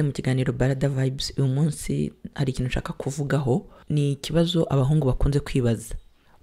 Mu kiganiro Barada Vibes uyu munsi hari ikintu nshaka kuvugaho. Ni ikibazo abahungu bakunze kwibaza.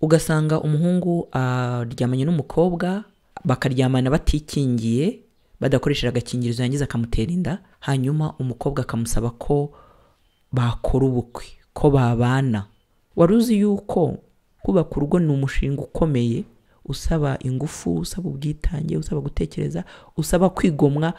Ugasanga umuhungu aryamanye n'umukobwa, bakaryamana batikingiye, badakoresheje agakingirizo, yangiza akamutera inda, hanyuma umukobwa akamusaba ko bakora ubukwe, ko babana. Wari uzi yuko kubaka urugo ni umushinga ukomeye, usaba ingufu, usaba ubwitange, usaba gutekereza, usaba kwigomwa,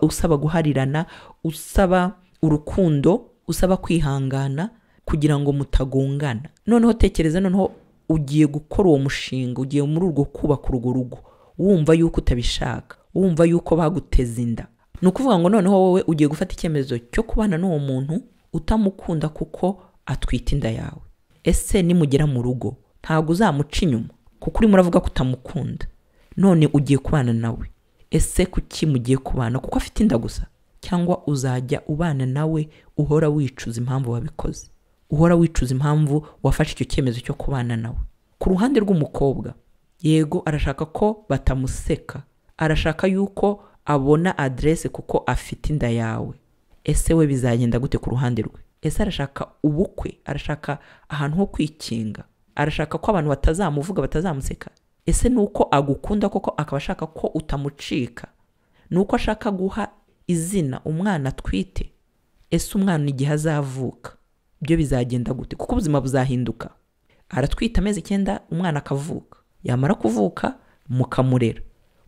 usaba guharirana, usaba urukundo, usaba kwihangana kugira ngo mutagongana. Noneho tekereza, noneho ugiye gukora uwo mushinga, ugiye muri urwo kubaka urwo rugo, wumva yuko utabishaka, wumva yuko baguteza inda. Ni ukuvuga ngo noneho wowe ugiye gufata icyemezo cyo kubana n'uwo muntu utamukunda kuko atwita inda yawe. Ese nimugera mu rugo ntabwo uzamuca inyuma kuko urimo uravuga ko utamukunda, none ugiye kubana nawe? Ese kuki mugiye kubana? Kuko afite inda gusa? Cyangwa uzajya ubana nawe uhora wicuza impamvu wabikoze, uhora wicuza impamvu wafashe icyo cyemezo cyo kubana nawe? Ku ruhande rw'umukobwa, yego arashaka ko batamuseka, arashaka yuko abona aderese kuko afite inda yawe. Ese we bizagenda gute ku ruhande rwe? Ese arashaka ubukwe? Arashaka ahantu ho kwikinga? Arashaka ko abantu batazamuvuga, batazamuseka? Ese nuko agukunda koko akaba ashaka ko utamucika? Nuko ashaka guha izina umwana atwite? Ese umwana igihe azavuka byo bizagenda gute? Kuko ubuzima buzahinduka. Aratwita amezi 9, umwana akavuka, yamara kuvuka mukamurera,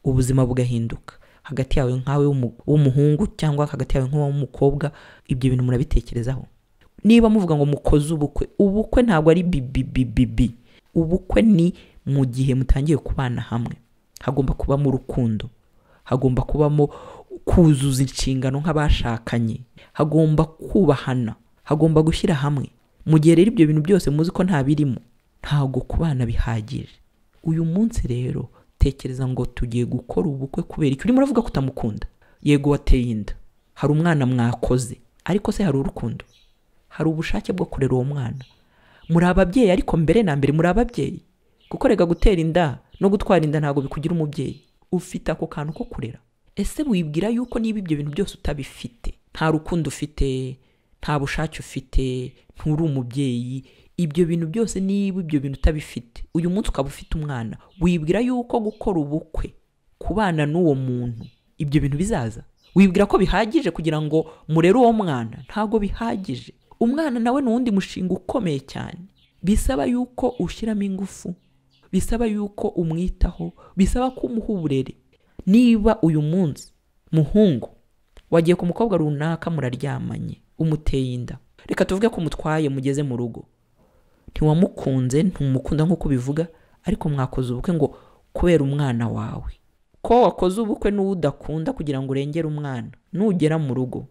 ubuzima bugahinduka hagati yawe nkawe w'umuhungu cyangwa hagati yawe nk'uw'umukobwa. Ibyo bintu murabitekerezaho. Niba muvuga ngo mukoze ubukwe, ubukwe ntabwo ari bibibibibi. Ubukwe ni mu gihe mutangiye kubana hamwe, hagomba kubamo urukundo, hagomba kubamo kuzuza inshingano nk'abashakanye, hagomba kubahana, hagomba gushyira hamwe. Mu gihe rero ibyo bintu byose muzi ko nta birimo, ntabwo kubana bihagije. Uyu munsi rero tekereza ngo tugiye gukora ubukwe kubera iki? Urimo uravuga ko utamukunda, yego wateye inda, hari umwana mwakoze, ariko se hari urukundo, hari ubushake bwo kurera uwo mwana? Muri ababyeyi, ariko mbere na mbere muri ababyeyi, kuko rega gutera inda no gutwara inda ntabwo bikugira umubyeyi. Ufite ako kantu ko kurera. Ese wibwira yuko niba ibyo bintu byose utabifite, nta rukundo ufite, nta bushake ufite, nturi umubyeyi, ibyo bintu byose niba ibyo bintu utabifite, uyu munsi ukaba ufite umwana, wibwira yuko gukora ubukwe, kubana n'uwo muntu, ibyo bintu bizaza? Wibwira ko bihagije kugira ngo murere uwo mwana? Ntabwo bihagije. Umwana nawe ni uwundi mushinga ukomeye cyane, bisaba yuko ushyiramo ingufu, bisaba yuko umwitaho, bisaba ko umuha uburere. Niba uyu munsi muhungu wagiye ku mukobwa runaka muraryamanye, umuteye inda, reka tuvuge ko umutwaye mugeze mu rugo, ntiwamukunze, ntumukunda nk'uko ubivuga, ariko mwakoze ubukwe ngo kubera umwana wawe. Ko wakoze ubukwe n'uwo udakunda kugira ngo urengere umwana, nugera mu rugo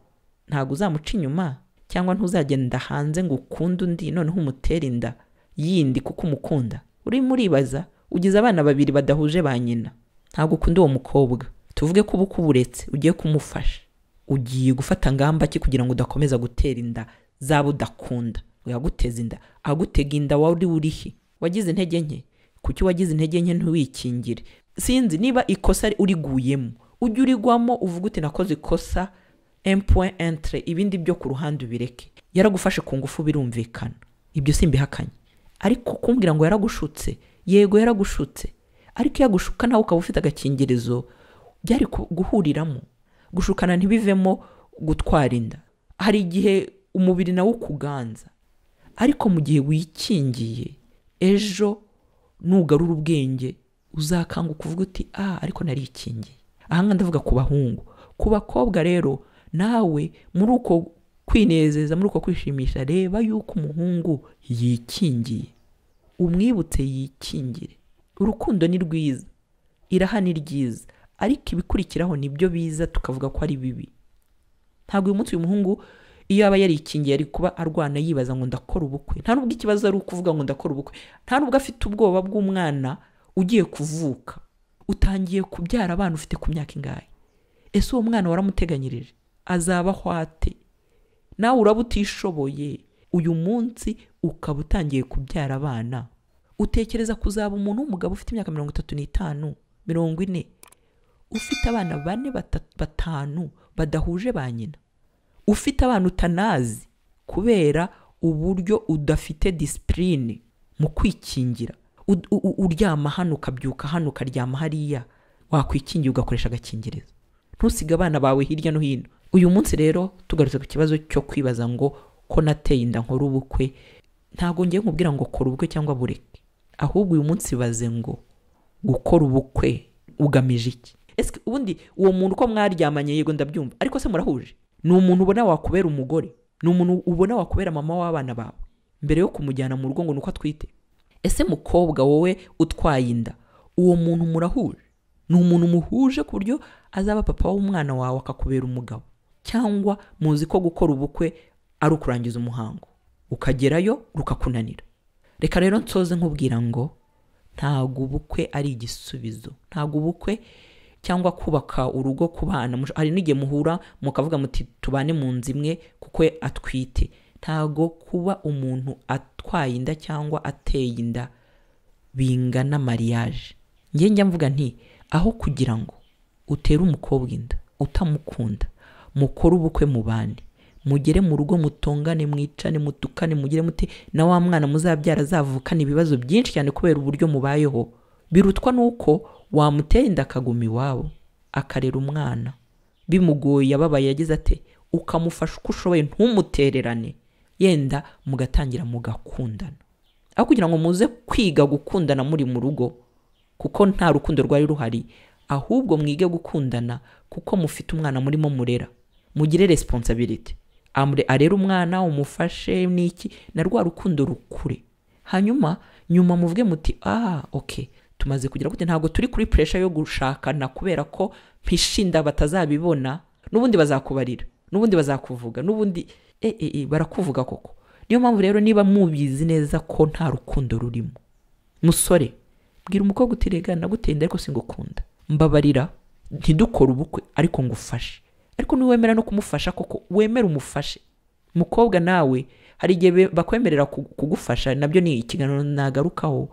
ntabwo uzamuca inyuma, cyangwa ntuzagenda hanze ngo ukunde undi noneho umutere inda yindi kuko umukunda. Urimo uribaza, ugize abana babiri badahuje ba nyina, ntabwo ukunda uwo mukobwa. Tuvuge ko ubukwe uburetse, ugiye kumufasha, ugiye gufata ngamba ki kugira ngo udakomeza gutera inda zaba udakunda? Yaguteza inda, agutega inda wari urihe? Wagize intege nke? Kuki wagize intege nke ntiwikingire? Sinzi niba ikosa uriguyemo, ujye urigwamo uvuge uti nakoze ikosa, 1.1, ibindi byo ku ruhande ubireke. Yaragufashe ku ngufu birumvikana, ibyo simbihakanye, ariko kumbwira ngo yaragushutse, yego yaragushutse, ariko iyo agushuka nawe ukaba ufite agakingirizo, byari guhuriramo. Gushukana ntibivemo gutwara inda. Hari igihe umubiri nawe ukuganza, ariko mu gihe wikingiye, ejo nugarura ubwenge uzakanguka uvuga uti ariko narikingiye. Aha ngaha ndavuga ku bahungu. Ku bakobwa rero, nawe muri uko kwinezeza, muri uko kwishimisha, reba yuko umuhungu yikingiye, umwibutse yikingire. Urukundo ni rwiza, iraha ni ryiza, ariko ibikurikiraho nibyo biza tukavuga ko ari bibi. Ntabwo uyu munsi uyu muhungu iyo aba yarikingiye ari kuba arwana yibaza ngo ndakora ubukwe. Nta nubwo ikibazo ari ukuvuga ngo ndakora ubukwe, nta nubwo afite ubwoba bw'umwana ugiye kuvuka. Utangiye kubyara abana ufite ku myaka ingahe? Ese uwo mwana waramuteganyirije azabaho ate? Nawe uraba utishoboye, uyu munsi ukaba utangiye kubyara abana, utekereza kuzaba umuntu w'umugabo ufite imyaka 35, 40, ufite abana 4, 5 badahuje ba nyina. Ufite abana utanazi kubera uburyo udafite discipline mu kwikingira. Uryama hano ukabyuka hano ukaryama hariya, wakwikingira ugakoresha agakingirizo, ntusige abana bawe hirya no hino. Uyu munsi rero tugarutse ku kibazo cyo kwibaza ngo ko nateye inda nkora ubukwe. Ntabwo ngiye nkubwira ngo kora ubukwe cyangwa bureke, ahubwo uyu munsi baze ngo gukora ubukwe ugamije iki? Ese ubundi uwo muntu uko mwaryamanye, yego ndabyumva, ariko se murahuje? Ni umuntu ubona wakubera umugore? Ni umuntu ubona wakubera mama w'abana bawe mbere yo kumujyana mu rugo ngo nuko atwite? Ese mukobwa wowe utwaye inda, uwo muntu murahuje? Ni umuntu muhuje ku buryo azaba papa w'umwana wawe akakubera umugabo? Cyangwa muzi ko gukora ubukwe ari ukurangiza umuhango, ukagerayo rukakunanira? Reka rero nsoze nkubwira ngo ntabwo ubukwe ari igisubizo. Ntabwo ubukwe cyangwa kubaka urugo ku bana, hari n'igihe muhura mukavuga muti tubane mu nzu imwe kuko atwite. Ntabwo kuba umuntu atwaye inda cyangwa ateye inda bingana mariage. Njye njya mvuga nti aho kugira ngo utere umukobwa inda utamukunda, mukore ubukwe mubane, mugere mu rugo mutongane, mwicane, mutukane, mugire mute, na wa mwana muzabyara azavukana ibibazo byinshi cyane kubera uburyo mubayeho. Birutwa nuko wamutera inda akaguma iwabo akarera umwana bimugoye, yababaye, yagize ate, ukamufasha uko ushoboye, ntumutererane, yenda mugatangira mugakundana. Aho kugira ngo muze kwiga gukundana muri mu rugo kuko nta rukundo rwari ruhari, ahubwo mwige gukundana kuko mufite umwana murimo murera, mugire responsibility, arere umwana, umufashe n'iki, na rwa rukundo rukure. Hanyuma nyuma muvuge muti okay, tumaze kugira gute, ntabwo turi kuri pressure yo gushakana kubera ko mpishinda batazabibona, n'ubundi bazakubarira, n'ubundi bazakuvuga, n'ubundi barakuvuga koko. Niyo mpamvu rero niba mubizi neza ko nta rukundo rurimo, musore bwira umukobwa uti rega naguteye inda ariko singukunda, mbabarira ntidukore ubukwe ariko ngufashe. Ariko niwemera no kumufasha koko, wemera umufashe. Mukobwa nawe hari igihe bakwemerera kugufasha, nabyo ni ikiganiro nagarukaho,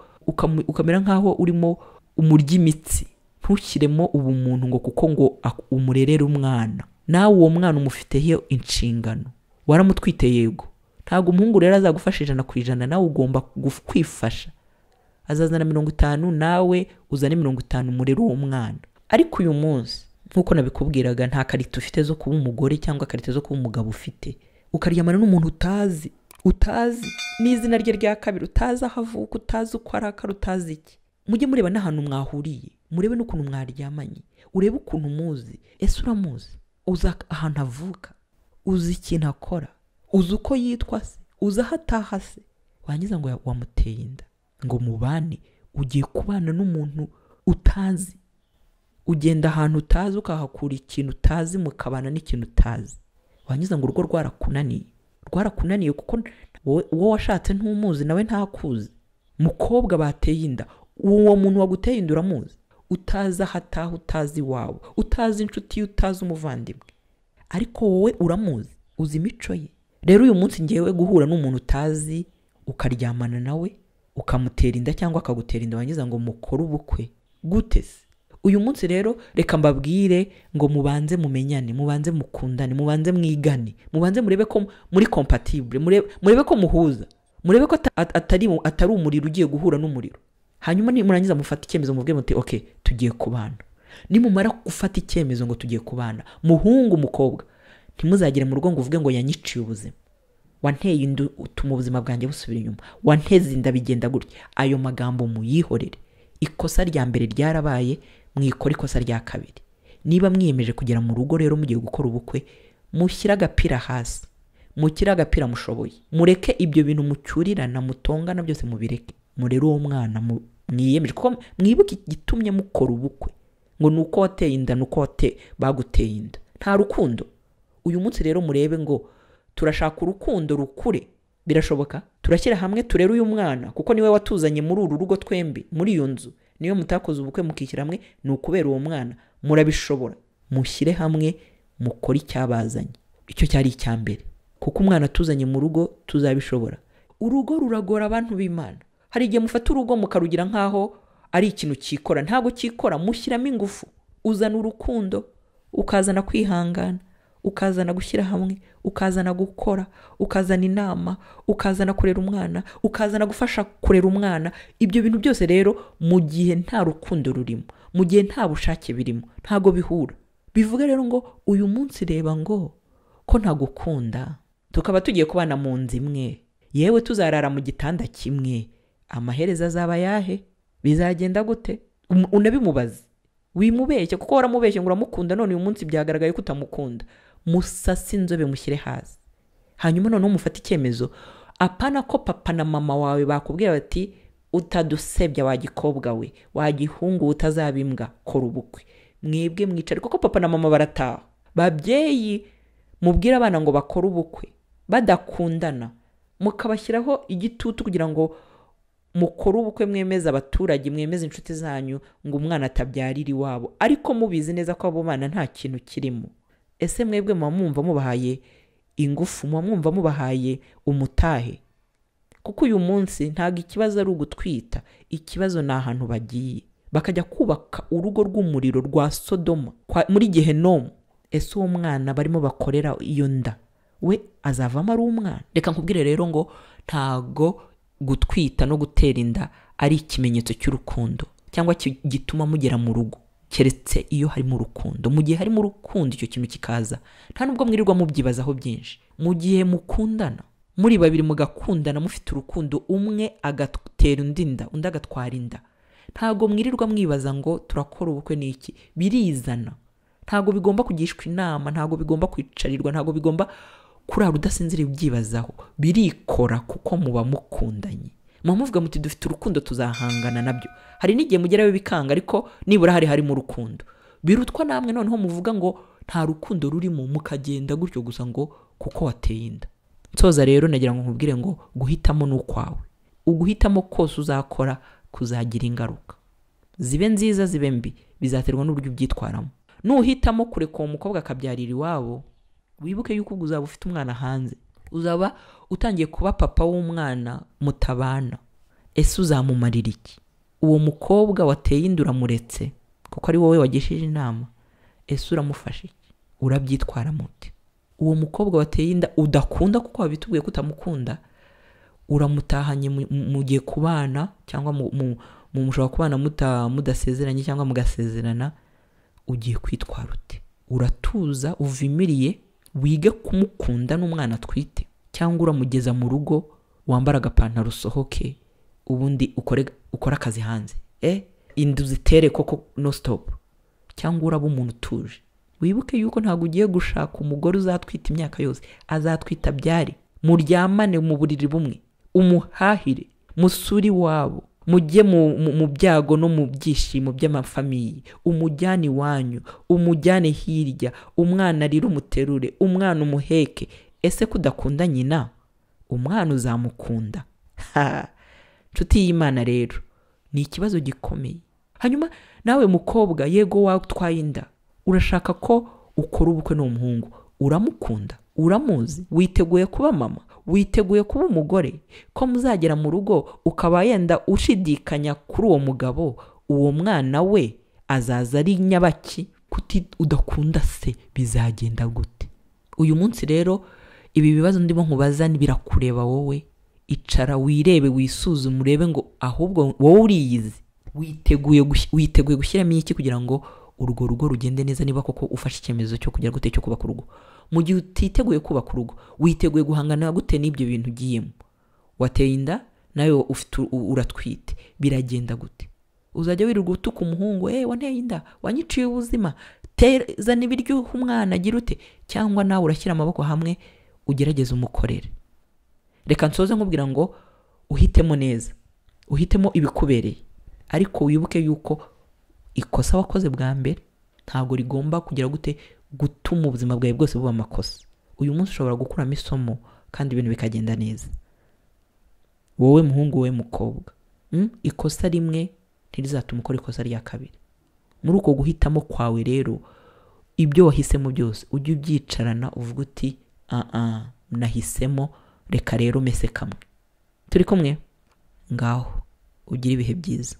ukamera nkaho urimo umurya imitsi, ntushyiremo ubumuntu ngo kuko ngo umurerere umwana. Nawe uwo mwana umufiteho inshingano, waramutwite yego. Ntabwo umuhungu rero azagufasha 100%, nawe ugomba kwifasha. Azazana 50 nawe uzane 50 murere uwo mwana. Ariko uyu munsi nkuko nabikubwiraga, nta karita ufite zo kuba umugore cyangwa karita zo kuba umugabo ufite. Ukaryamana n'umuntu utazi n'izina rye rya kabiri, utazi aho avuka, utazi uko arakara, utazi iki. Mujye mureba n'ahantu mwahuriye, murebe n'ukuntu mwaryamanye, urebe ukuntu muzi. Ese uramuzi? Uzi ahantu avuka, uzi ikintu akora, uzi uko yitwa se, uzi aho ataha se? Wangiza ngo wamuteye inda ngo mubane, ugiye kubana n'umuntu utazi. Ugenda ahantu utazi ukahakura ikintu utazi, mukabana n'ikintu utazi. Wangiza ngo urugo rwarakunaniye, rwarakunaniye kuko uwo washatse ntumuzi, nawe ntakuzi. Mukobwa bateye inda, uwo muntu waguteye inda uramuzi? Utazi aho ataha, utazi iwawe, utazi inshuti ye, utazi umuvandimwe, ariko wowe uramuzi, uzi imico ye. Rero uyu munsi ngewe guhura n'umuntu utazi ukaryamana nawe ukamutera inda cyangwa akagutera inda, wangiza ngo mukore ubukwe gute se? Uyu munsi rero reka mbabwire ngo mubanze mumenyane, mubanze mukundane, mubanze mwigane, mubanze murebe ko muri compatible, murebe ko muhuza, murebe ko atari umuriro ugiye guhura n'umuriro. Hanyuma nimurangiza mufate icyemezo muvuge muti okay, tugiye kubana. Nimumara gufata icyemezo ngo tugiye kubana, muhungu mukobwa, ntimuzagere mu rugo ngo uvuge ngo yanyiciye ubuzima, wanteye inda utuma ubuzima bwanjye busubira inyuma, wanteze inda bigenda gutya. Ayo magambo muyihorere. Ikosa rya mbere ryarabaye, mwikora ikosa rya kabiri. Niba mwiyemeje kugera mu rugo rero mugiye gukora ubukwe, mushyire agapira hasi, mukire agapira mushoboye, mureke ibyo bintu mucyurirana, mutongana byose mubireke, murere uwo mwana mwiyemeje, kuko mwibuke igitumye mukora ubukwe, ngo nuko wateye inda, nuko baguteye inda, nta rukundo. Uyu munsi rero murebe ngo turashaka urukundo rukure, birashoboka? Turashyira hamwe turere uyu mwana kuko niwe watuzanye muri uru rugo twembi, muri iyo nzu. Niyo mutakoze ubukwe mukishyira hamwe ni ukubera uwo mwana. Murabishobora, mushyire hamwe mukore icyabazanye. Icyo cyari icya mbere, kuko umwana tuzanye mu rugo tuzabishobora. Urugo ruragora abantu b'Imana. Hari igihe mufata urugo mukarugira nkaho ari ikintu cyikora, ntabwo cyikora, mushyiramo ingufu. Uzana urukundo, ukazana kwihangana, ukazana gushyira hamwe, ukazana gukora, ukazana inama, ukazana kurera umwana, ukazana gufasha kurera umwana. Ibyo bintu byose rero mu gihe nta rukundo rurimo, mu gihe nta bushake birimo, ntago bihura. Bivuga rero ngo uyu munsi reba ngo ko ntagukunda, tukaba tugiye kubana mu nzu imwe, yewe tuzarara mu gitanda kimwe, amaherezo azaba yahe? Bizagenda gute? Unabimubaze, wimubeshye kuko waramubeshye ngo uramukunda, none uyu munsi byagaragaye ko utamukunda. Musase inzobe, mushyire hasi, hanyuma noneho mufate icyemezo. Apana ko papa na mama wawe bakubwiye bati utadusebya wa gikobwa we, wa gihungu utazaba imbwa, kora ubukwe. Mwebwe mwicare kuko papa na mama barataha. Babyeyi mubwire abana ngo bakore ubukwe badakundana, mukabashyiraho igitutu kugira ngo mukore ubukwe, mwemeze abaturage, mwemeze inshuti zanyu ngo umwana atabyarira iwabo, ariko mubizi neza ko abo bana nta kintu kirimo. Ese mwebwe muba mwumva mubahaye ingufu, muba mwumva mubahaye umutahe? Kuko uyu munsi ntabwo ikibazo ari ugutwita, ikibazo ni ahantu bagiye bakajya kubaka urugo rw'umuriro rwa Sodoma muri Gehinomu. Ese uwo mwana barimo bakorera iyo nda we azavamo ari umwana? Reka nkubwire rero ngo ntago gutwita no gutera inda ari ikimenyetso cy'urukundo cyangwa gituma mugera mu rugo, keretse iyo harimo urukundo. Mu gihe harimo urukundo icyo kintu kikaza, nta nubwo mwirirwa mubyibazaho byinshi. Mu gihe mukundana muri babiri, mugakundana mufite urukundo, umwe agatera undi inda, undi agatwara inda, ntago mwirirwa mwibaza ngo turakora ubukwe n'iki. Birizana, ntago bigomba kugishwa inama, ntago bigomba kwicarirwa, ntago bigomba kurara udasinziriye ubyibazaho. Birikora kuko muba mukundanye. Muba muvuga muti dufite urukundo tuzahangana nabyo. Hari n'igihe mugerayo bikanga, ariko nibura hari harimo urukundo. Birutwa namwe noneho muvuga ngo nta rukundo rurimo, mukagenda gutyo gusa ngo kuko wateye inda. Nsoza rero nagira ngo nkubwire ngo guhitamo ni ukwawe. Uguhitamo kose uzakora kuzagira ingaruka, zibe nziza zibe mbi, bizaterwa n'uburyo ubyitwaramo. Nuhitamo kureka uwo mukobwa akabyarira iwabo, wibuke yuko uzaba ufite umwana hanze, uzaba utangiye kuba papa w'umwana mutabana. Ese uzamumarira iki? Uwo mukobwa wateye inda uramuretse kuko ari wowe wagishije inama, ese uramufasha iki? Urabyitwara mute? Uwo mukobwa wateye inda udakunda kuko wabitubwiye ko utamukunda, uramutahanye mugiye kubana, cyangwa mushobora kubana mudasezeranye cyangwa mugasezerana, ugiye kwitwara ute? Uratuza uvimiriye wige kumukunda n'umwana atwite, cyangwa uramugeza mu rugo wambara agapantaro usohoke, ubundi ukore akazi hanze, indu zitere koko no stop, cyangwa uraba umuntu utuje. Wibuke yuko ntabwo ugiye gushaka umugore uzatwita imyaka yose, azatwita byari, muryamane mu buriri bumwe, umuhahire, musuri wabo, mujye mu byago no mu byishimo by'amafamiye, umujyane iwanyu, umujyane hirya, umwana arira umuterure, umwana umuheke. Ese kudakunda nyina, umwana uzamukunda? Nshuti y'Imana rero ni ikibazo gikomeye. Hanyuma nawe mukobwa, yego watwaye inda, urashaka ko ukora ubukwe n'umuhungu, uramukunda, uramuzi, witeguye kuba mama, witeguye kuba umugore, ko muzagera mu rugo ukaba yenda ushidikanya kuri uwo mugabo, uwo mwana we azaza ari nyabaki? Kuti udakunda se bizagenda gute? Uyu munsi rero ibi bibazo ndimo nkubaza birakureba wowe. Icara wirebe, wisuzume, urebe ngo ahubwo wowe uriyizi, witeguye gushyiramo iki kugira ngo urwo rugo rugende neza, niba koko ufashe icyemezo cyo kujya gute cyo kubaka urugo. Mu gihe utiteguye kubaka urugo, witeguye guhangana gute n'ibyo bintu ugiyemo? Wateye inda nawe ufite uratwite, biragenda gute? Uzajya wirirwa utuka umuhungu, wanteye inda, wanyiciye ubuzima, zana ibiryo umwana agira ute? Cyangwa nawe urashyira amaboko hamwe ugerageze umukorere. Reka nsoze nkubwira ngo uhitemo neza, uhitemo ibikubereye, ariko wibuke yuko ikosa wakoze bwa mbere ntabwo rigomba kugira gute gutuma ubuzima bwawe bwose buba amakosa. Uyu munsi ushobora gukuramo isomo kandi ibintu bikagenda neza. Wowe muhungu, wowe mukobwa, ikosa rimwe ntirizatuma ukora ikosa rya kabiri. Muri uko guhitamo kwawe rero, ibyo wahisemo byose ujye ubyicarana uvuga uti nahisemo, reka rero mese kamwe. Turi kumwe ngaho, ugire ibihe byiza.